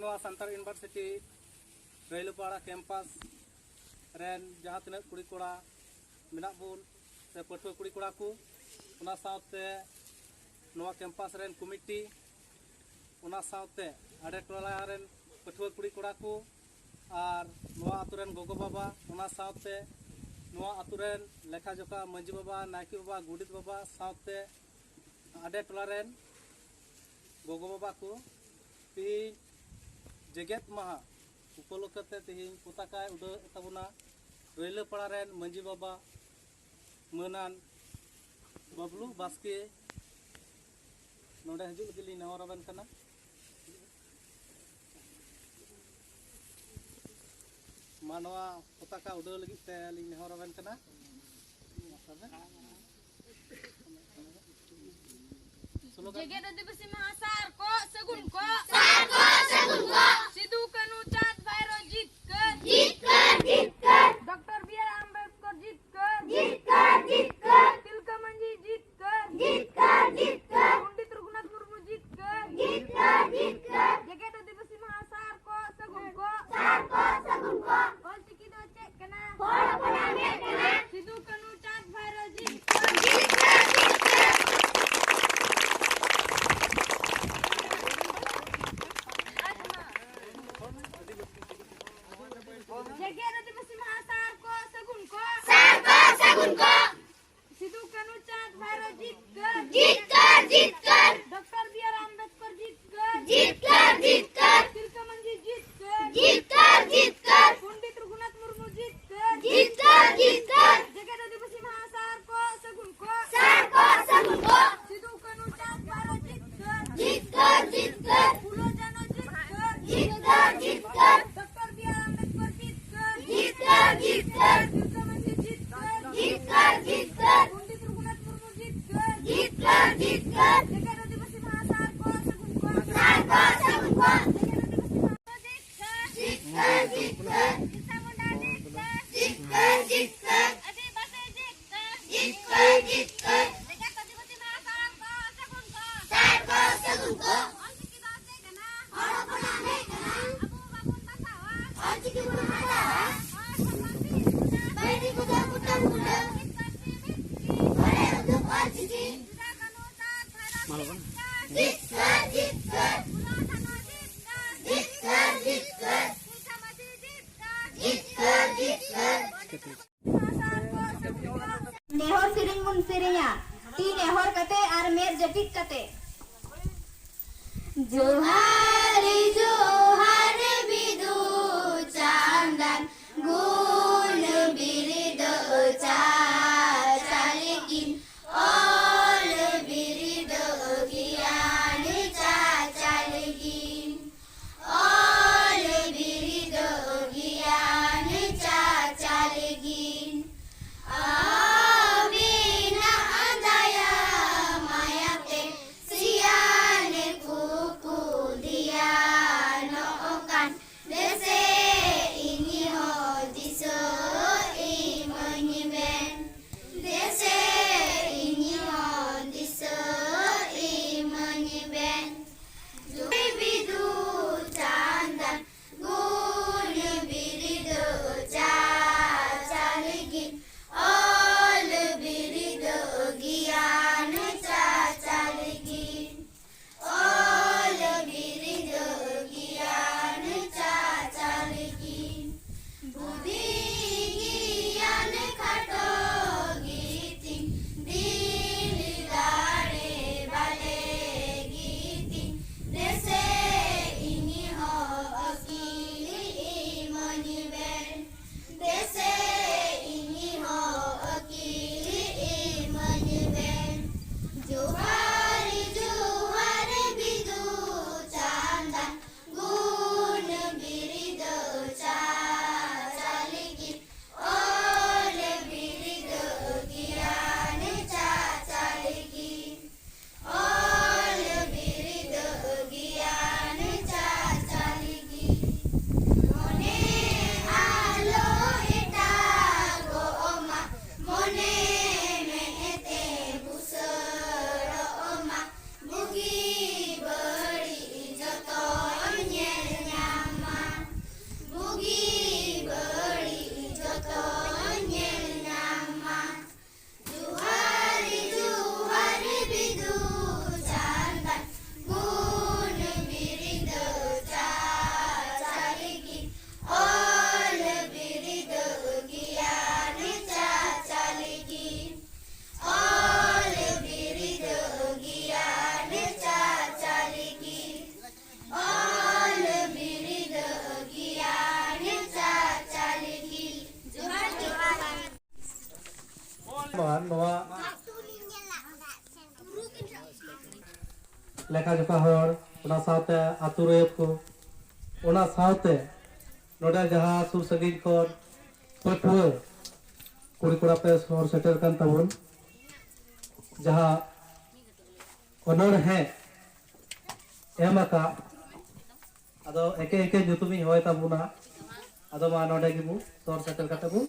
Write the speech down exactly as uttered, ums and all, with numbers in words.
ᱱᱚᱣᱟ Santal university ᱨᱟᱹᱭᱞᱟᱹᱯᱟᱲᱟ campus ᱨᱮᱱ ᱡᱟᱦᱟᱸ ᱛᱤᱱᱟᱹᱜ ᱠᱩᱲᱤ ᱠᱚᱲᱟ ᱢᱮᱱᱟᱜ ᱵᱚᱱ, ᱥᱮ ᱯᱟᱹᱴᱷᱩᱣᱟᱹ ᱠᱩᱲᱤ ᱠᱚᱲᱟ ᱠᱚ, ᱚᱱᱟ ᱥᱟᱶᱛᱮ ᱱᱚᱣᱟ ᱠᱮᱢᱯᱟᱥ ᱨᱮᱱ ᱠᱚᱢᱤᱴᱤ, ᱚᱱᱟ ᱥᱟᱶᱛᱮ ᱟᱰᱮ ᱴᱚᱞᱟ ᱨᱮᱱ ᱯᱟᱹᱴᱷᱩᱣᱟᱹ ᱠᱩᱲᱤ ᱠᱚᱲᱟ ᱠᱚ, ᱟᱨ ᱱᱚᱣᱟ ᱟᱛᱳ ᱨᱮᱱ ᱜᱚᱜᱚ ᱵᱟᱵᱟ, ᱚᱱᱟ ᱥᱟᱶᱛᱮ ᱱᱚᱣᱟ ᱟᱛᱳ ᱨᱮᱱ ᱞᱮᱠᱷᱟ ᱡᱚᱠᱷᱟ ᱢᱟᱹᱡᱷᱤ ᱵᱟᱵᱟ, ᱱᱟᱭᱠᱮ ᱵᱟᱵᱟ, ᱜᱚᱰᱮᱛ ᱵᱟᱵᱟ, ᱥᱟᱶᱛᱮ ᱟᱰᱮ ᱴᱚᱞᱟ ᱨᱮᱱ ᱜᱚᱜᱚ ᱵᱟᱵᱟ ᱠᱚ, ᱛᱮᱦᱮᱧ ᱡᱮᱜᱮᱛ ᱢᱟᱦᱟ ᱩᱯᱚᱞᱚᱠᱠᱷᱮ ᱛᱮ ᱛᱮᱦᱮᱧ ᱯᱚᱛᱟᱠᱟᱭ ᱩᱰᱟᱹᱣᱮᱫ ᱛᱟᱵᱚᱱᱟ ᱨᱟᱹᱭᱞᱟᱹᱯᱟᱲᱟ ᱨᱮᱱ ᱢᱟᱹᱡᱷᱤ ᱵᱟᱵᱟ ᱢᱟᱹᱱᱟᱱ ᱵᱟᱵᱞᱩ ᱵᱟᱥᱠᱮ᱾ ᱱᱚᱰᱮ ᱦᱤᱡᱩᱜ ᱞᱟᱹᱜᱤᱫ ᱞᱤᱧ ᱱᱮᱦᱚᱨ ᱟᱵᱮᱱ ᱠᱟᱱᱟ᱾ ᱢᱟ ᱱᱚᱣᱟ ᱯᱚᱛᱟᱠᱟ ᱩᱰᱟᱹᱣ ᱞᱟᱹᱜᱤᱫ ᱛᱮ ᱞᱤᱧ ᱱᱮᱦᱚᱨ ᱟᱵᱮᱱ ᱠᱟᱱᱟ᱾ ᱡᱮᱜᱮᱛ ᱟᱹᱫᱤᱵᱟᱹᱥᱤ ᱢᱟᱦᱟ ᱥᱟᱨ ᱠᱚ ᱥᱟᱹᱜᱩᱱ ᱠᱚ᱾ ᱥᱟᱨ ᱠᱚ ᱥᱟᱹᱜᱩᱱ ᱠᱚ᱾ ᱥᱤᱫᱩ ᱠᱟᱹᱱᱦᱩ ᱪᱟᱸᱫ ᱵᱷᱟᱭᱨᱳ ᱡᱤᱛᱠᱟᱹᱨ᱾ ᱡᱤᱛᱠᱟᱹᱨ ᱡᱤᱛᱠᱟᱹᱨ᱾ ᱰᱚᱠᱴᱚᱨ ᱵᱤ ᱟᱨ ᱟᱢᱵᱮᱫᱠᱚᱨ ᱡᱤᱛᱠᱟᱹᱨ᱾ ᱡᱤᱛᱠᱟᱹᱨ ᱡᱤᱛᱠᱟᱹᱨ᱾ ᱛᱤᱞᱠᱟᱹ ᱢᱟᱹᱡᱷᱤ ᱡᱤᱛᱠᱟᱹᱨ᱾ ᱡᱤᱛᱠᱟᱹᱨ ᱡᱤᱛᱠᱟᱹᱨ᱾ ᱯᱚᱱᱰᱤᱛ ᱨᱚᱜᱷᱩᱱᱟᱛᱷ ᱢᱩᱨᱢᱩ ᱡᱤᱛᱠᱟᱹᱨ᱾ ᱡᱤᱛᱠᱟᱹᱨ ᱡᱤᱛᱠᱟᱹᱨ᱾ ᱡᱮᱜᱮᱛ ᱟᱹᱫᱤᱵᱟᱹᱥᱤ ᱢᱟᱦᱟ ᱥᱟᱨ ᱠᱚ ᱥᱟᱹᱜᱩᱱ ᱠᱚ᱾ ᱥᱟᱨ ᱠᱚ ᱥᱟᱹᱜᱩᱱ ᱠᱚ᱾ ᱚᱞᱪᱤᱠᱤ ᱫᱚ ᱪᱮᱫ ᱠᱟᱱᱟ? ᱦᱚᱲ ᱦᱚᱯᱚᱱᱟᱜ ᱢᱮᱫ ᱠᱟᱱᱟ᱾ ᱥᱤᱫᱩ ᱠᱟᱹᱱᱦᱩ ᱪᱟᱸᱫ ᱵᱷᱟᱭᱨᱳ ᱡᱤᱛᱠᱟᱹᱨ᱾ ᱡᱤᱛᱠᱟᱹᱨ ᱡᱤᱛᱠᱟᱹᱨ᱾ ᱡᱮᱜᱮᱛ ᱟᱹᱫᱤᱵᱟᱹᱥᱤ ᱢᱟᱦᱟ ᱥᱟᱨ ᱠᱚ ᱥᱟᱹᱜᱩᱱ ᱠᱚ᱾ ᱥᱟᱨ ᱠᱚ ᱥᱟᱹᱜᱩᱱ ᱠᱚ᱾ ᱥᱤᱫᱩ ᱠᱟᱹᱱᱦᱩ ᱪᱟᱸᱫ ᱵᱷᱟᱭᱨᱳ ᱡᱤᱛᱠᱟᱹᱨ᱾ ᱡᱤᱛᱠᱟᱹᱨ ᱡᱤᱛᱠᱟᱹᱨ᱾ ᱰᱚᱠᱴᱚᱨ ᱵᱤ ᱟᱨ ᱟᱢᱵᱮᱫᱠᱚᱨ ᱡᱤᱛᱠᱟᱹᱨ᱾ ᱡᱤᱛᱠᱟᱹᱨ ᱡᱤᱛᱠᱟᱹᱨ᱾ ᱛᱤᱞᱠᱟᱹ ᱢᱟᱹᱡᱷᱤ ᱡᱤᱛᱠᱟᱹᱨ᱾ ᱡᱤᱛᱠᱟᱹᱨ ᱡᱤᱛᱠᱟᱹᱨ᱾ ᱯᱚᱱᱰᱤᱛ ᱨᱚᱜᱷᱩᱱᱟᱛᱷ ᱢᱩᱨᱢᱩ ᱡᱤᱛᱠᱟᱹᱨ᱾ ᱡᱤᱛᱠᱟᱹᱨ ᱡᱤᱛᱠᱟᱹᱨ᱾ ᱡᱮᱜᱮᱛ ᱟᱹᱫᱤᱵᱟᱹᱥᱤ ᱢᱟᱦᱟ ᱥᱟᱨ ᱠᱚ ᱥᱟᱹᱜᱩᱱ ᱠᱚ᱾ ᱥᱟᱨ ᱠᱚ ᱥᱟᱹᱜᱩᱱ ᱠᱚ᱾ ᱥᱤᱫᱩ ᱠᱟᱹᱱᱦᱩ ᱪᱟᱸᱫ ᱵᱷᱟᱭᱨᱳ ᱡᱤᱛᱠᱟᱹᱨ᱾ ᱡᱤᱛᱠᱟᱹᱨ ᱡᱤᱛᱠᱟᱹᱨ᱾ ᱯᱷᱩᱞᱳ ᱡᱷᱟᱱᱳ ᱡᱤᱛᱠᱟᱹᱨ᱾ ᱡᱤᱛᱠᱟᱹᱨ ᱡᱤᱛᱠᱟᱹᱨ᱾ ᱰᱚᱠᱴᱚᱨ ᱵᱤ ᱟᱨ ᱟᱢᱵᱮᱫᱠᱚᱨ ᱡᱤᱛᱠᱟᱹᱨ᱾ ᱡᱤᱛᱠᱟᱹᱨ ᱡᱤᱛᱠᱟᱹᱨ᱾ ᱛᱤᱞᱠᱟᱹ ᱢᱟᱹᱡᱷᱤ ᱡᱤᱛᱠᱟᱹᱨ᱾ ᱡᱤᱛᱠᱟᱹᱨ ᱡᱤᱛᱠᱟᱹᱨ᱾ ᱯᱚᱱᱰᱤᱛ ᱨᱚᱜᱷᱩᱱᱟᱛᱷ ᱢᱩᱨᱢᱩ ᱡᱤᱛᱠᱟᱹᱨ᱾ ᱡᱤᱛᱠᱟᱹᱨ ᱡᱤᱛᱠᱟᱹᱨ᱾ ᱡᱮᱜᱮᱛ ᱟᱹᱫᱤᱵᱟᱹᱥᱤ ᱢᱟᱦᱟ ᱥᱟᱨ ᱠᱚ ᱥᱟᱹᱜᱩᱱ ᱠᱚ᱾ ᱥᱟᱨ ᱠᱚ ᱥᱟᱹᱜᱩᱱ ᱠᱚ᱾ ᱡᱮᱜᱮᱛ ᱟᱹᱫᱤᱵᱟᱹᱥᱤ ᱢᱟᱦᱟ ᱡᱤᱛᱠᱟᱹᱨ ᱡᱤᱛᱠᱟᱹᱨ᱾ ᱵᱤᱨᱥᱟ ᱢᱩᱱᱰᱟ ᱡᱤᱛᱠᱟᱹᱨ᱾ ᱡᱤᱛᱠᱟᱹᱨ ᱡᱤᱛᱠᱟᱹᱨ᱾ ᱟᱹᱫᱤᱵᱟᱹᱥᱤ ᱡᱤᱛᱠᱟᱹᱨ᱾ ᱡᱤᱛᱠᱟᱹᱨ ᱡᱤᱛᱠᱟᱹᱨ᱾ ᱡᱮᱜᱮᱛ ᱟᱹᱫᱤᱵᱟᱹᱥᱤ ᱢᱟᱦᱟ ᱥᱟᱨ ᱠᱚ ᱥᱟᱹᱜᱩᱱ ᱠᱚ᱾ ᱥᱟᱨ ᱠᱚ ᱥᱟᱹᱜᱩᱱ ᱠᱚ᱾ ᱚᱞᱪᱤᱠᱤ ᱫᱚ ᱪᱮᱫ ᱠᱟᱱᱟ? ᱦᱚᱲ ᱦᱚᱯᱚᱱᱟᱜ ᱢᱮᱫ ᱠᱟᱱᱟ᱾ ᱞᱮᱠᱷᱟ ᱡᱚᱠᱷᱟ ᱦᱚᱲ, ᱚᱱᱟ ᱥᱟᱶᱛᱮ ᱟᱹᱛᱩ ᱨᱟᱹᱭᱟᱹᱛ ᱠᱚ, ᱚᱱᱟ ᱥᱟᱶᱛᱮ ᱱᱚᱰᱮ ᱡᱟᱦᱟᱸ ᱥᱩᱨ ᱥᱟᱺᱜᱤᱧ ᱠᱷᱚᱱ ᱯᱟᱹᱴᱷᱩᱣᱟᱹ ᱠᱩᱲᱤ ᱠᱚᱲᱟ ᱯᱮ ᱥᱚᱦᱚᱨ ᱥᱮᱴᱮᱨ ᱠᱟᱱ ᱛᱟᱵᱚᱱ, ᱡᱟᱦᱟᱸ ᱚᱱᱚᱬᱦᱮ ᱮᱢ ᱟᱠᱟᱫ, ᱟᱫᱚ ᱮᱠᱮ ᱮᱠᱮ ᱧᱩᱛᱩᱢᱤᱧ ᱦᱚᱦᱚᱭ ᱛᱟᱵᱚᱱᱟ᱾ ᱟᱫᱚ ᱢᱟ ᱱᱚᱰᱮ ᱜᱮᱵᱚ ᱥᱚᱦᱚᱨ ᱥᱮᱴᱮᱨ ᱠᱟᱛᱮ ᱵᱚ